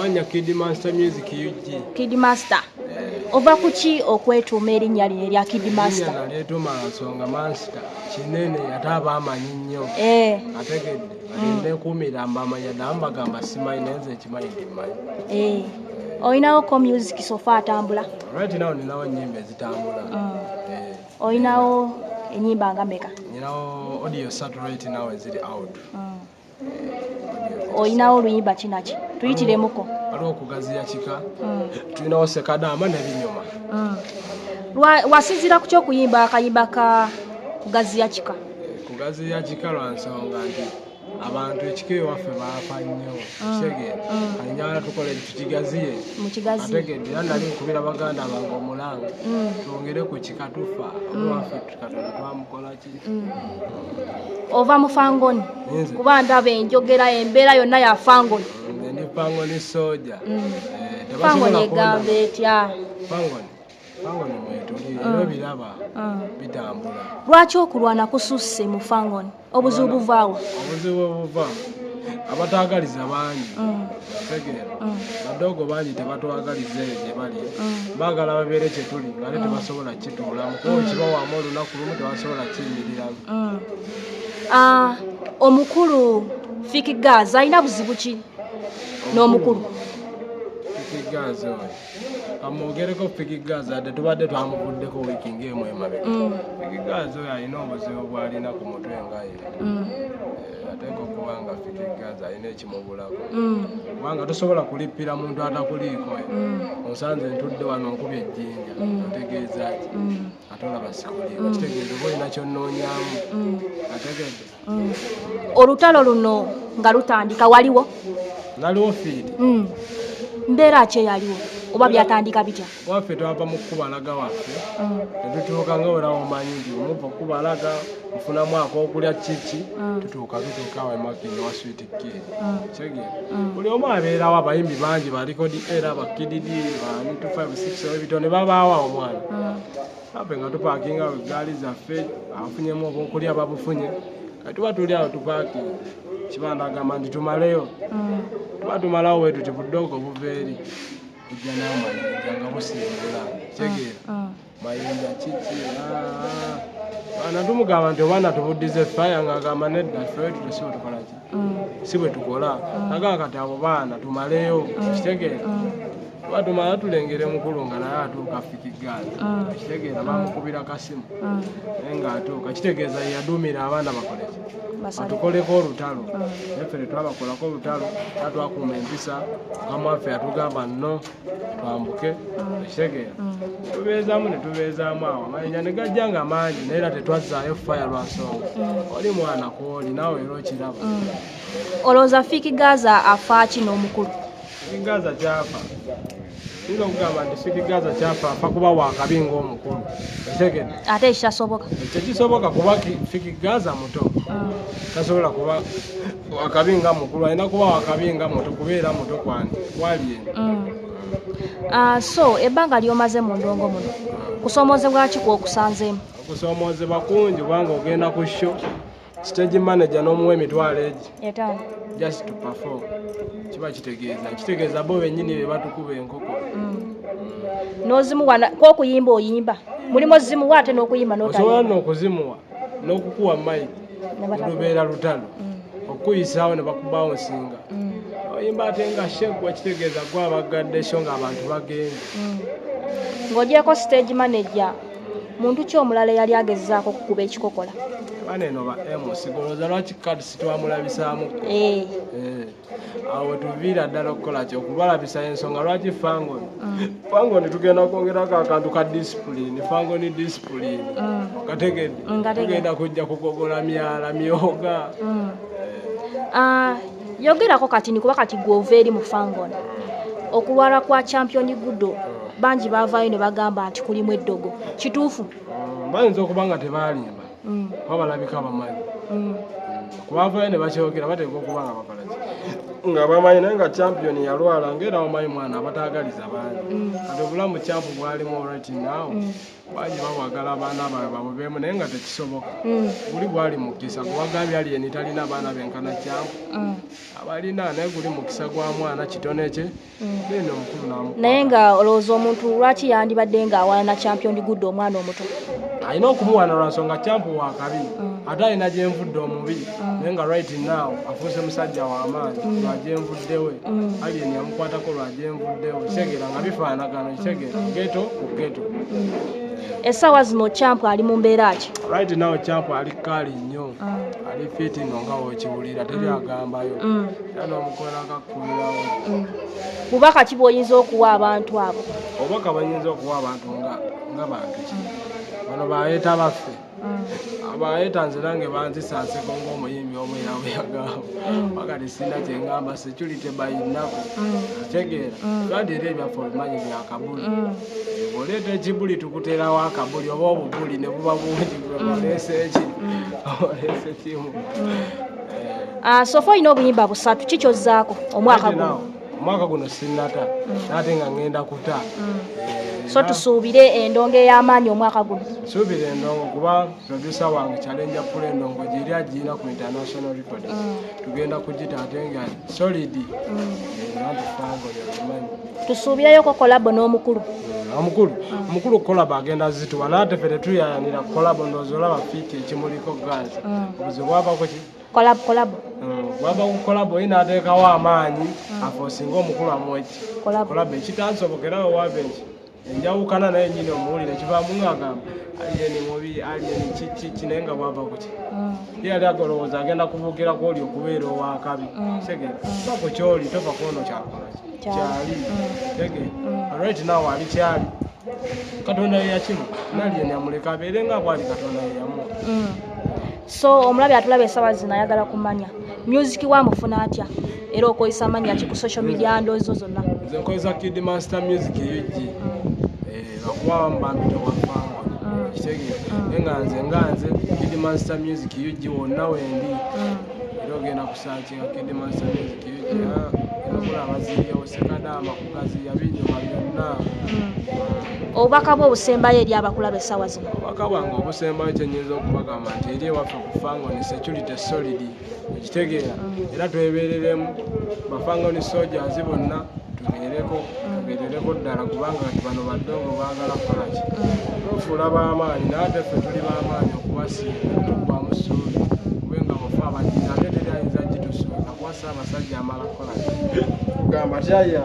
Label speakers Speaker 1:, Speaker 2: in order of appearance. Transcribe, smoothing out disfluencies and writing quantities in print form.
Speaker 1: Amannya Kid Master Music UG.
Speaker 2: Kid Master. Ova ku ki okwetuuma erinnya lino erya Kid Master?
Speaker 1: Erinnya nalyetuuma lwa nsonga Master kinene ate aba amanyi nnyo. Ategedde. Kati nekuumira mbamanya ddala mbagamba simanyi naye nze nkimanyi nti mmanyi.
Speaker 2: Olinawo ko music so far atambula?
Speaker 1: Right now ninawo ennyimba ezitambula.
Speaker 2: Olinawo ennyimba nga mmeka?
Speaker 1: Ninawo audio 3 right now eziri out.
Speaker 2: Olinawo oluyimba ki naki? Tuyitiremuko.
Speaker 1: Waliwo okugaziya kika. Tulinawo Sekadaama n'ebinyuma.
Speaker 2: Wasinziira ku ky'okuyimba akayimba ka kugaziya kika?
Speaker 1: Kugaziya kika lwa nsonga nti abantu ekika ewaffe baafa nnyo. Kitegeera. Kati njagala tukole tukigaziye.
Speaker 2: Mukigaziye.
Speaker 1: Ategedde era nali nkubira baganda bange omulanga. Twongere ku kika tufa. Owaffe Katonda twamukola ki?
Speaker 2: Ova mu Fangoni?
Speaker 1: Nze.
Speaker 2: Kuba ndaba enjogera embeera yonna ya Fangoni.
Speaker 1: Nze ndi Fangoni soja.
Speaker 2: Fangoni egamba etya?
Speaker 1: Fangoni. Fangoni mwetuli era obiraba bitambula.
Speaker 2: Lwaki okulwana kususse mu Fangoni? Obuzibu buvaawa?
Speaker 1: Obuzibu obuva abataagaliza bangi. Tegeera. Badoogo bangi tebatwagaliza eyo gye bali. Baagala babeere kye tuli ng'ate tebasobola kituulamu. Kuba okibawaamu olunaku lumu tebasobola kiyimiriramu.
Speaker 2: Omukulu Fik Gaza alina buzibu ki n'omukulu?
Speaker 1: Fik Gaza oyo kamwogereko. Fik Gaza ate tubadde twamuvuddeko wiiki ng'emu emabega. Fik Gaza oyo alina obuzibu bw'alina ku mutwe nga ye. Ateeka okuba nga Fik Gaza alina ekimubulako. Kubanga tosobola kulippira muntu atakuliiko. Onsanze ntudde wano nkubye ejjinja, otegeeza ki? Ate olaba sikuliiko, kitegeeza oba olina kyonnoonyaamu. Ategedde.
Speaker 2: Olutalo luno nga lutandika waliwo?
Speaker 1: Naliwo fiidi.
Speaker 2: Mbeera ki eyaliwo oba byatandika bitya?
Speaker 1: Waffe twava mu kkubalaga waffe ne tutuuka nga era omanyi nti omuva okubalaga ofunamu ak'okulya kiki. Tutuuka awo emakini wa Sweet Kid, kitegeera buli omu abeerawo, abayimbi bangi ba Record era ba KDD bani 256 ebitone babaawo awo mwana affe nga tupaakinga awo eggaali zaffe, abafunyemu obwokulya babufunye. Kati tuba tuli awo tupaakinga, Kibanda agamba nti tumaleyo. Tuba tumalawo wetu ti budoogo buva eri bujja n'amayinja nga busimbula, kitegeera mayinja kiki. Ana tumugamba nti obaana tubuddize faya, ng'agamba nedda, ffe wetu si bwe tukola ki, si bwe tukola. Agamba kati abo baana tumaleyo, kitegeera tuba tumala tulengere mukulu nga naye atuuka Fik Gaza, kitegeera bamukubira kasimu naye ng'atuuka, kitegeeza ye yaduumira abaana bakoleki, batukoleko olutalo. Naye ffe tetwabakolako olutalo, era twakuuma empisa. Mukama waffe yatugamba nno twambuke, ekitegeera tubeezaamu ne tubeezaamu awo amayinja ne gajja nga mangi, naye era tetwazzaayo faya lwa nsonga oli mwana kwoli naawe era okiraba.
Speaker 2: Olowooza Fik Gaza afa ki n'omukulu?
Speaker 1: Fik Gaza kyafa, yinza okugamba nti Fik Gaza kyafa afa kuba wakabi ng'omukulu, okitegedde?
Speaker 2: Ate ekitasoboka.
Speaker 1: Tekisoboka kuba Fik Gaza muto, tasobola kuba wakabi nga mukulu, alina kuba wakabi nga muto kubeera muto kwandi kwali eno.
Speaker 2: So ebbanga ly'omaze mu ndongo muno, kusomoozebwa ki kw'okusanzeemu?
Speaker 1: Okusomoozebwa kungi kubanga ogenda ku show, stage manager n'omuwa emitwalo egi
Speaker 2: 5.
Speaker 1: Just to perform, kiba kitegeeza bo bennyini be batukuba enkoko.
Speaker 2: N'ozimuwa kw'okuyimba oyimba mulimu ozimuwa ate n'okuyimba
Speaker 1: Osobola
Speaker 2: n'otayimba.
Speaker 1: Nno okuzimuwa n'okukuwa mic
Speaker 2: Ne batakuwa.
Speaker 1: Lubeera lutalo okukuyisaawo ne bakubawo nsinga oyimba ate nga sheggwa, kitegeeza gwe abagadde show ng'abantu bagenze.
Speaker 2: Ng'ogyeko stage manager, muntu ki omulala eyali agezaako okukuba ekikokola?
Speaker 1: Baana eno ba MC, golooza lwaki Kats twamulabisaamu? Eh, awo wetuviira ddala okukola ki, okubalabisa ensonga lwaki Fangoni. Fangoni tugenda kwongerako akantu ka discipline, Fangoni discipline, okategedde?
Speaker 2: Ngategedde.
Speaker 1: Tugenda kujja kugogola myala myoga.
Speaker 2: Ah, yogerako kati nikuba kati gwova eri mu Fangoni, okulwala kwa Champion Gudo, bangi baavaayo ne bagamba nti kulimu eddogo, kituufu?
Speaker 1: Bayinza okuba nga tebalimba kuba balabika bamanyi. Kubavayo ne bakyogera bateeka okuba nga bakola ki. Nga bamanyi, naye nga Champion yalwala, ngaera omanyi mwana abataagaliza bangi. Kati obulamu Champ bwalimu right now, bangi babwagala abaana baabwe babubeemu, naye nga tekisoboka. Guli gwali mukisa, kuwagambye Alien talina abaana benkana Champ. Abalina, naye guli mukisa gwa mwana, kitone kye, then omukulu namukwata.
Speaker 2: Naye nga olowooza omuntu lwaki yandibadde ng'awaana Champion Gudde, omwana omuto?
Speaker 1: Alina okumuwaana lwa nsonga Champ wakabi, ate alina gyenvudde omubi, naye nga right now afuuse musajja w'amaanyi lwa gyenvuddewe. Alien yamukwatako lwa gyenvuddewe, kitegeera nga bifaanagana, kitegeera, ghetto ku ghetto.
Speaker 2: Essaawa zino Champ ali mu mbeera ki?
Speaker 1: Right now Champ ali kaali nnyo, ali fit nno nga wokiwulira, teri agambayo, era n'omukola akakkubirawo.
Speaker 2: Bubaka ki bw'oyinza okuwa abantu abo?
Speaker 1: Obubaka banyinza okuwa abantu nga bantu ki, bano bayeeta baffe abayeeta, nze nange banzisanseko ng'omuyimbi omu yabuyagamba wakati sina kyeŋŋamba, security bayinako, kitegeera, kandi era ebyaffe obimanyi byakabuli. Bw'oleeta ekibuli tukuterawo akabuli oba obubuli ne buba bungi, oleese eki, oleese kimu.
Speaker 2: Ah, so far olina obuyimba busatu, ki kyozzaako omwaka guno?
Speaker 1: Omwaka guno sinnata, naate nga ŋŋenda kuta.
Speaker 2: So tusuubire endongo ey'amaanyi omwaka guno?
Speaker 1: Nsuubira endongo, kuba producer wange Challenger Pula, endongo gyeri agirina ku International Record, tugenda kugita ate nga solid, nanti Fangone obimanyi.
Speaker 2: Tusuubireyoko collabo n'omukulu?
Speaker 1: Omukulu collabo agenda zituwa, naate ffe tetuyayanira collabo. Ndowooza olaba feat ekimuliko gas, obuzibu bwavako ki?
Speaker 2: Collabo, collabo.
Speaker 1: Bwava ku collabo ye n'ateekawo amaanyi afe osinga omukulu amuweki.
Speaker 2: Collabo.
Speaker 1: Collabo ekitansobokera wewava eki enjawukana, naye nyini omuwulire kivaamu ng'agamba Alien mubi, Alien kiki, naye nga bwava kuki, ye yali agolowooza agenda kubuukira kwoli okubeera owakabi. Segera ba ku kyoli, tova kwono kyakola ki?
Speaker 2: Kyali.
Speaker 1: Kyali tegera, right now ali kyali, Katonda ye yakimu nalien yamuleka abeere nga bwali, Katonda ye yamuwa.
Speaker 2: So omulabi atulaba essaawa zino ayagala kumanya music wamufuna atya, era okozesa mannya ki ku social media ndoozo zonna?
Speaker 1: Nze nkozesa Kid Master Music UG, lwakuba abamu bampita owafangwa, kitegeera, naye nga nze Kid Master Music UG wonna wendi, era ogenda kusearchinga Kid Master Music UG, era kulaba ziyewo sekadaama kugaziya binyuma byonna.
Speaker 2: Obubaka bwe obusembayo eri abakulaba essaawa zino?
Speaker 1: Obubaka bwange obusembayo, kyenyinza okubagamba nti eri ewaffe ku Fangoni security solid, ekitegeera, era twebereremu bafangoni soldiers bonna, tubeereko, tubeerereko ddala, kubanga kati bano baddongo baagala kukolaki, tufuula b'amaanyi, naye ate ffe tuli b'amaanyi okubasinga. Tuggwamu ssuubi kubenga mufe abajira, ate teri ayinza gitusuuka kuba Ssaabasajja amala kukolaki kugamba tyaya.